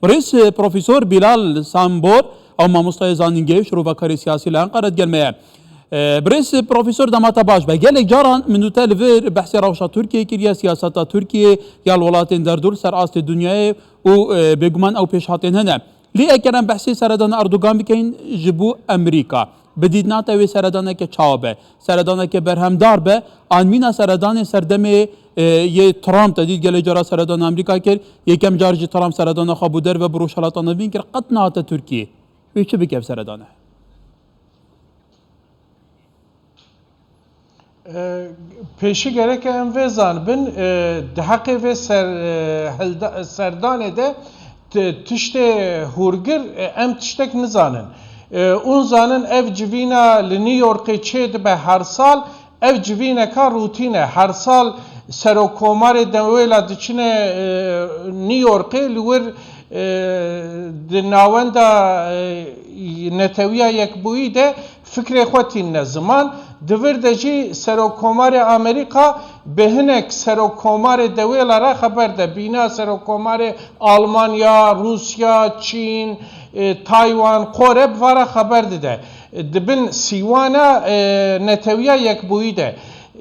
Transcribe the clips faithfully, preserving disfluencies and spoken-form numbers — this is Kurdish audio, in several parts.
Birêz Profesor Bilal Sambor, ew mamostayê zanîngehê û şirovekarê siyasî li Enqere digel me ye. E, Birêz Profesor, dema te baş be. Gelek caran min û te li vir behsê rewşa Tirkiyê kiriye, siyaseta Tirkiyê ya li welatên derdor li ser astê dinyayê û, e, bêguman ew pêşhatên hene. Lê eger em behsê seredana Erdogan bikeyin ji bo Amerîka, bi dîtina te wê seredaneke çawa be? Seredaneke berhemdar be, an mîna seredanê serdemê, e, yê Trump, te dît gelê cara seredana Amerîka kir, yekem car jî Trump seredana xwe bo derve bi Rojhelata Navîn kir, qet nehate Tirkiyê. Wê çi bike ev seredane? E, pêşî gereke em vê zanibin, e, di heqê vê ser, e, hilda-, serdanê de ti-, tiştê hûrgir, e, em tiştek nizanin. E, hûn zanin ev civîna li New Yorkê çê dibe her sal, ev civîneka rûtîn e. Her sal serokkomarê dewêla diçine, e, New Yorkê li wir, e, di navenda, e, Netewiya Yekbûyî de fikrê xwe tînine ziman. Di vir de jî serokkomarê Amerîka bi hinek serokkomarê dewêla re xeber de. Bîna serokkomarê Almanya, Rûsya, Çîn, e, Taywan, Kore bi va re xeber dide. Di bin sîwana, e, Netewiya Yekbûyî de.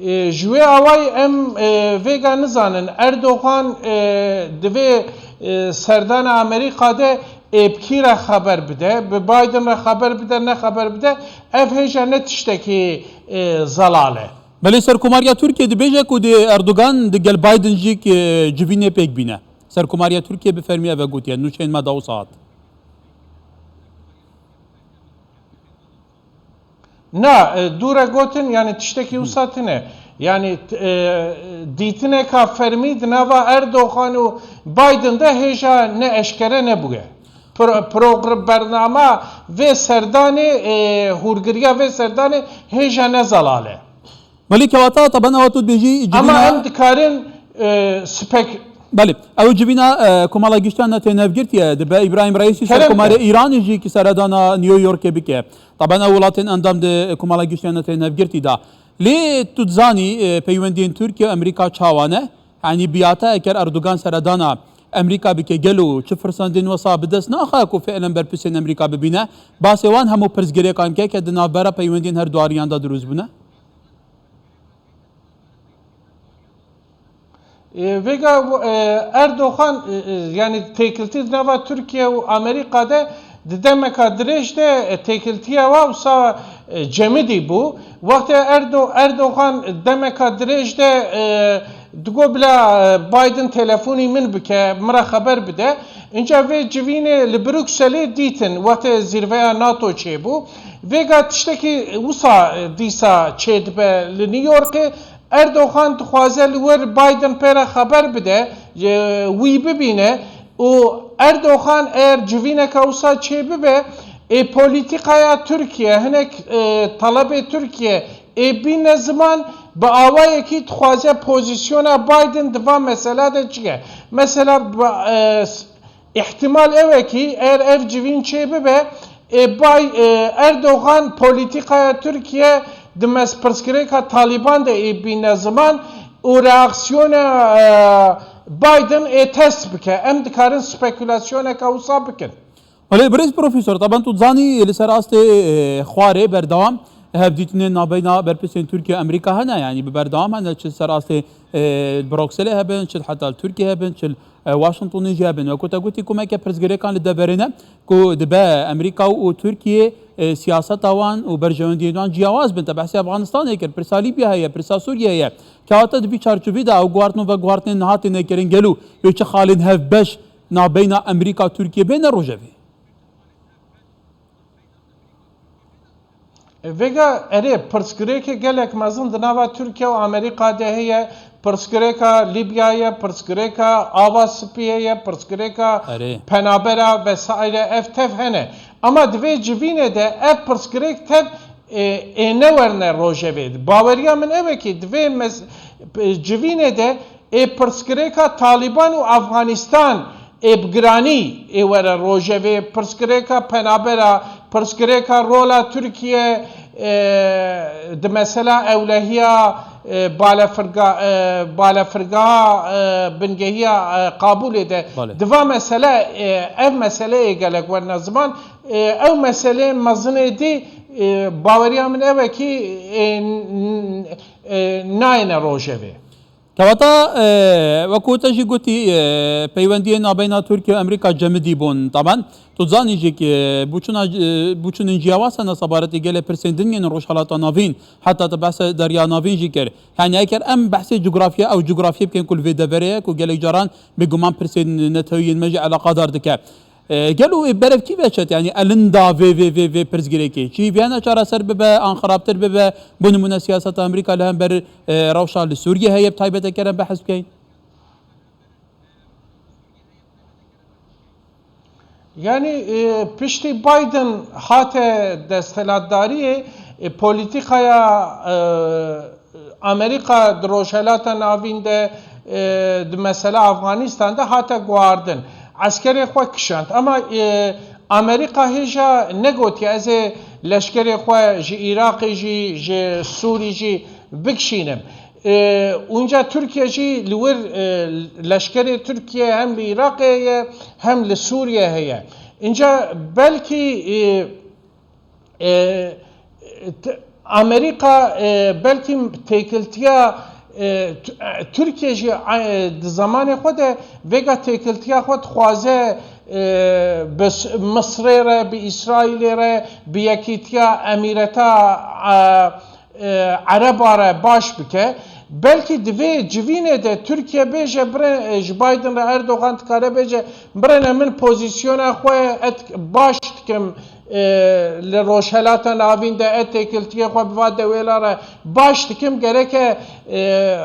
E, ji wê awayî em, e, vêga nizanin. Erdogan, e, di vê, e, serdana Amerîka de ê bi kî re xeber bide, bi Biden re xeber bide, ne xeber bide, ev hêja ne tiştekî, e, zelal e. Belê Serokkomariya Tirkiyê dibêje ku dê Erdogan digel Biden jî, e, civînê pêk bîne. Serokkomariya Tirkiyê bi fermî ev e gotiye, nûçeyên me da wisa hat. Na, e, dûre gotin, yani tiştekî wisa tine. Yani, t-, e, dîtineka fermî di nava Erdogan û Biden de hêja ne eşkere nebûye. Pro-, progr-, bernama vê serdanê, e, hûrgiriya vê serdanê hêja ne zelal e. Belê kewata, taban ewa tu dibêjî, Ama civîna em dikarin, e, spek- Belê, ew civîna, e, Komala Giştiyan ne tênevgirtiye, dibe Îbrahîm Reîsî Kerem serkomarê ke. Îranê jî ki seredana New Yorkê bike. Taban ew welatên endam di Komala Giştiyan ne tênevgirtî da. Lê tu dizanî, e, peywendiyên Tirkiye û Amerîka çawa ne? Yanî biyate eker Erdogan seredana Amerîka bike, gelo çi firsendên wesa bi dest naxe ku fiilen berpirsên Amerîka bibîne? Basê wan hemû pirsgirêkan ke ke di navbera peywendiyên her du aliyan de dirûst bûne? E, vêga, e, Erdogan, e, e, yani têkiltî di nava Tirkiye û Amerîka de di demeka dirêj de, e, têkiltiya wa wisa, e, cemidî bû. Wextê Erdo-, Erdogan demeka dirêj de, e, digo bila, e, Biden telefonî min bike, min re xeber bide. Înca vê civînê li Brukselê dîtin, wextê zîrveya nato çêbû. Vêga tiştekî wisa, e, dîsa çêdibe li New Yorkê. Erdogan dixwaze li wir Biden pê re xeber bide, e, wî bibîne û Erdogan eger civîneka wisa çêbibe, ê polîtîkaya Tirkiye, hinek, e, telebê Tirkiye ê bîne ziman, bi awayekî dixwaze pozîsyona Biden di va mesela de çi ye. Mesela, bi, e, s-, Îhtimal ew e kî eger ev civîn çêbibe, ê bay, ê Erdogan polîtîkaya Tirkiye di mes-, pirsgirêka Talîban de ê bîne ziman û reaksiyona, e, Biden ê test bike. Em dikarin spekulasyoneke wisa bikin. Belê, birêz Profesor, taban tu dizanî li ser astê, e, xwarê berdewam hevdîtinên navbeyna berpirsên Tirkiye û Amerîka hene, yanî bi berdewam hene, çi ser astê, e, Brukselê hebin, çi heta li Tirkiye hebin, çi li e, Washingtonê jî hebin. Wekû te gotî, komeke pirsgirêkan li deverê ne ku dibe Amerîka û Tirkiye, e, siyaseta wan û berjewendiyên wan ciyawaz bin. Te behsê Afganistanê kir, pirsa Lîbya heye, pirsa Sûriye heye. Kewata di vî çarçovî de ew guhartin û veguhartinên niha têne kirin, gelo wê çi xalên hevbeş navbeyna Amerîka û Tirkiye bêne rojevê? Vêga erê, pirsgirêkê gelek mezin di nava Tirkiye û Amerîka de heye, pirsgirêka Lîbyayê, pirsgirêka Ava Spiyê ye, pirsgirêka Erê. Penabera vesaire, ev tev hene. Ama di vê civînê de ev pirsgirêk tev, e, ê newerine rojevê. Baweriya min ew e kî di vê mes-, civînê de ê pirsgirêka Talîban û Afganistan ê bi giranî ê were rojevê, pirsgirêka penabera, pirsgirêka rola Tirkiye, e, di mesela ewlehiya, e, balefirga-, e, balefirgeha, e, bingehiya, e, Kabûlê de. Belê. Di va mesele, e, ev meseleyê gelek werine ziman, e, ew meseleyên mezinê dî, e, baweriya min ew e kî, e, n-, n-, e, nayêne rojevê. Kewata, e, wekû te jî gotî, e, peywendiyên nabeyna Tirkiye û Amerîka cemidî bûn. Taban, tu zanî jî ki, e, bûçûna, e, bûçûnên ciyawaz hene sebaretî gelê pirsên din yên Rojhelata Navîn, heta te behsa Derya Navîn jî kir. Yani eger em behsê cografya, ew cografyê bikin ku li vê deverê ye, ku gelek caran bêguman pirsên netewî yên me jî eleqadar dike. E, gelo ê berev kî veçet? Yani elinda vê, vê, vê, vê pirsgirêkê? Çi viyane çareser bibe, an xirabtir bibe? Bo nimûne siyaseta Amerîka li hember, e, rewşa li Sûriyê heye, bi taybet eger em behs bikeyn. Yani, e, piştî Biden hate desthilatdariyê, e, polîtîkaya, e, Amerîka di Rojhelata Navîn de, e, di mesela Afganîstan de hate guhardin. Eskerê xwe kişand. Ama, e, Amerîka hêja negotiye ez ê leşkerê xwe ji Iraqê jî, ji Sûrî jî bikişînim. E, Unca Tirkiye jî li wir, e, leşkerê Tirkiye hem li Iraqê heye, hem li Sûriye heye. Inca belkî, e, e, t-, Amerîka, e, belkî têkiltiya, e, T-, e, Tirkiye jî, e, di zemanê xwe de vêga têkiltiya xwe dixwaze, e, bi S-, Misrê re, bi Îsraîlê re, bi Yekîtiya Emîreta, e, e, Ereba re baş bike. Belkî di vê civînê de Tirkiye bêje, bire, e, ji Biden re Erdogan dikare bêje, birêne min pozîsyona xwe et baş dikim, e, li Rojhelata Navîn de et têkiltiyê xwe bi va dewêla re baş dikim, gereke, e,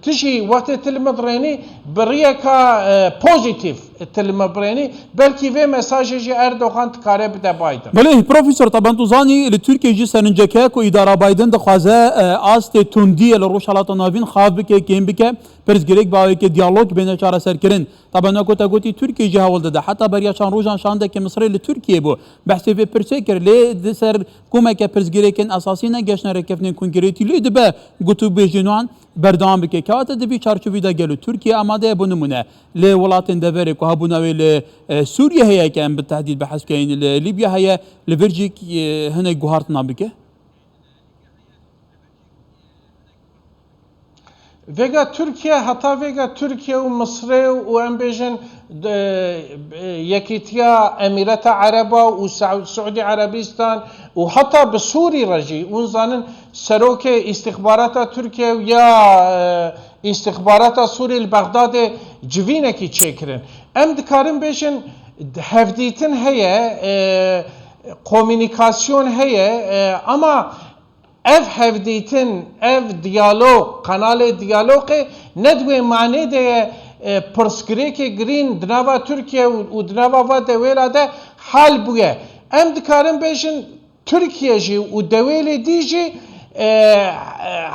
tu jî wextê tu li min dirênî bi riyeka, e, pozîtîf tu li min birênî, belkî vê mesajê jî Erdogan dikare bide Biden. Belê, Profesor, taban tu zanî li Tirkiye jî serince heye ku îdara Biden dixwaze, e, astê tundiyê li Rojhelata Navîn xav bike, kêm bike, pirsgirêk bi awekê diyalog bêne çareserkirin. Taban wekû te gotî Tirkiye jî hewl dide. Heta beriya çend rojan şandeke Misrê li Tirkiye bû. Behsê vê pirsê kir. Lê di ser komeke pirsgirêkên esasî negeştine rêkeftinên konkretî. Lê dibe gotûbêjên wan berdewam bike. Kewata di vî çarçovî de gelo Tirkiye amade ye, bo nimûne, li welatên deverê ku hebûna wê li, e, Sûriye heye, ke em bi tehdîd behs bikeyn, li Lîbya heye, li vir jî, e, hinek guhartina bike? Vêga Tirkiye, heta vêga Tirkiye û Misrê û em bêjin, e, Yekîtiya Emîreta Ereba û Sa-, Siûdî Erebîstan û heta bi Sûrî re jî, hûn zanin serokê îstixbarata Tirkiye û ya, e, îstixbarata Sûrî li Bexdadê civînekî çêkirin. Em dikarin bêjin hevdîtin heye, e, komûnîkasyon heye, e, ama ev hevdîtin, ev diyalog, kanalê diyalogê ne di wê manê de ye, e, pirsgirêkê girîn di nava Tirkiye û, û di nava va dewêla de hal bûye. Em dikarin bêjin Tirkiye jî û dewêlê dî jî, e, e,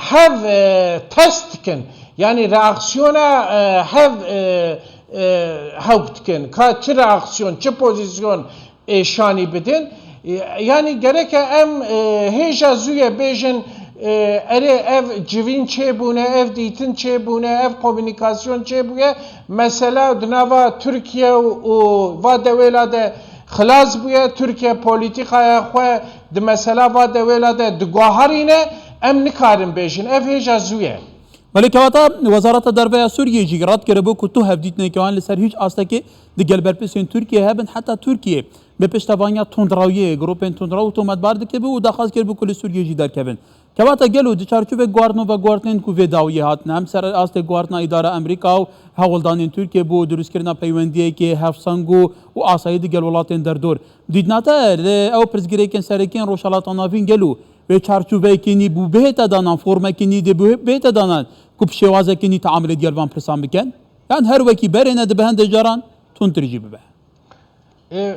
hev, e, test dikin. Yanî reaksiyona, e, hev, e, e, hewk dikin. Ka çi reaksiyon, çi pozîsyon ê şanî bidin. E, yanî gereke em, e, hêja zû ye bêjin, e, erê ev civîn çêbûne, ev dîtin çêbûne, ev komûnîkasyon çêbûye. Mesela di nava Tirkiye û, û va dewêla de xilas bûye. Tirkiye polîtîkaya xwe di mesela va dewêla de diguherîne. Em nikarin bêjin. Ev hêja zû ye. Belê kewata Wezareta Derve ya Sûriyê jî red kiribû ku tu hevdîtineke wan li ser hîç astekê digel berpirsên Tirkiyê hebin, heta Tirkiye bi piştevaniya tundrewiyê, grûpên tundrew tometbar dikiribû û daxwaz kiribû ku li Sûriyê jî derkevin. Kewata gelo di çarçovê guhartin û veguhartinên ku vê dawiyê hatine, hem ser astê guhartina îdara Amerîka û hewldanên Tirkiye bo dirustkirina peywendiyekê hevseng û, û asayî digel welatên derdor. Dîtina te li ew pirsgirêkên sereke yên Rojhelata Navîn gelo wê çarçoveyekê nî bû bihête danan, formekê nî dê bû-, bihête danan ku bi şêwazekê nî teamulê digel van pirsan bikin? Yan her wekî berê ne dibe hindek caran tundtir jî bibe? E,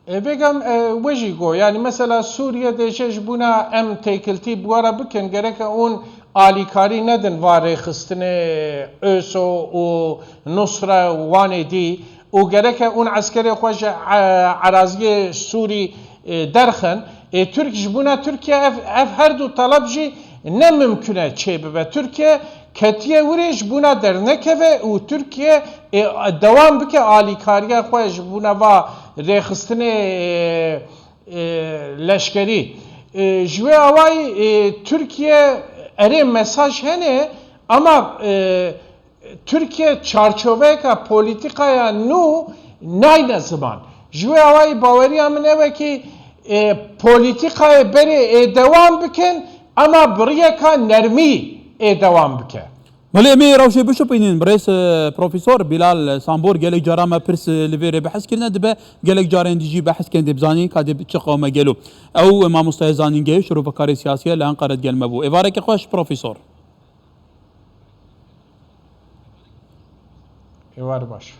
e, vêgam, e, we jî got, yanî mesela Sûriye dêşe ji bûna em têkiltî bi we re bikin, gereke hûn alîkarî nedin va rêxistinê ÖSO û Nusra û wanê dî û gereke hûn eskerê xwe ji, e, eraziyê Sûrî, e, derxin. Ê Tirk ji bona Tirkiye ev, ev her du teleb jî ne mimkun e çêbibe. Tirkiye ketiye wirê ji bona dernekeve û Tirkiye ê dewam bike alîkariya xwe ji bona va rêxistinê, ê, ê, leşkerî. Ê, ji wê awayî, ê, Tirkiye erê mesaj hene, ama, ê, Tirkiye çarçoveyeka polîtîkaya nû nayne ziman. Ji wê awayî baweriya min ew e kî, e, polîtîkayê berê ê dewam bikin, ema bi riyeka nermî ê dewam bike. Belê, em ê rewşê bişopînin. Birêz, e, Profesor Bilal Sambor, gelek cara me pirs, e, li vê rê behs kirine, dibe gelek carên dî jî behs kirin, dê bizanîn ka dê bi çi qewme gelo. Ew, e, mamostaya zanîngehê, şirovekarê siyasî ye, li Enqere digel me bû. Êvareke xweş, Profesor. Êvar baş.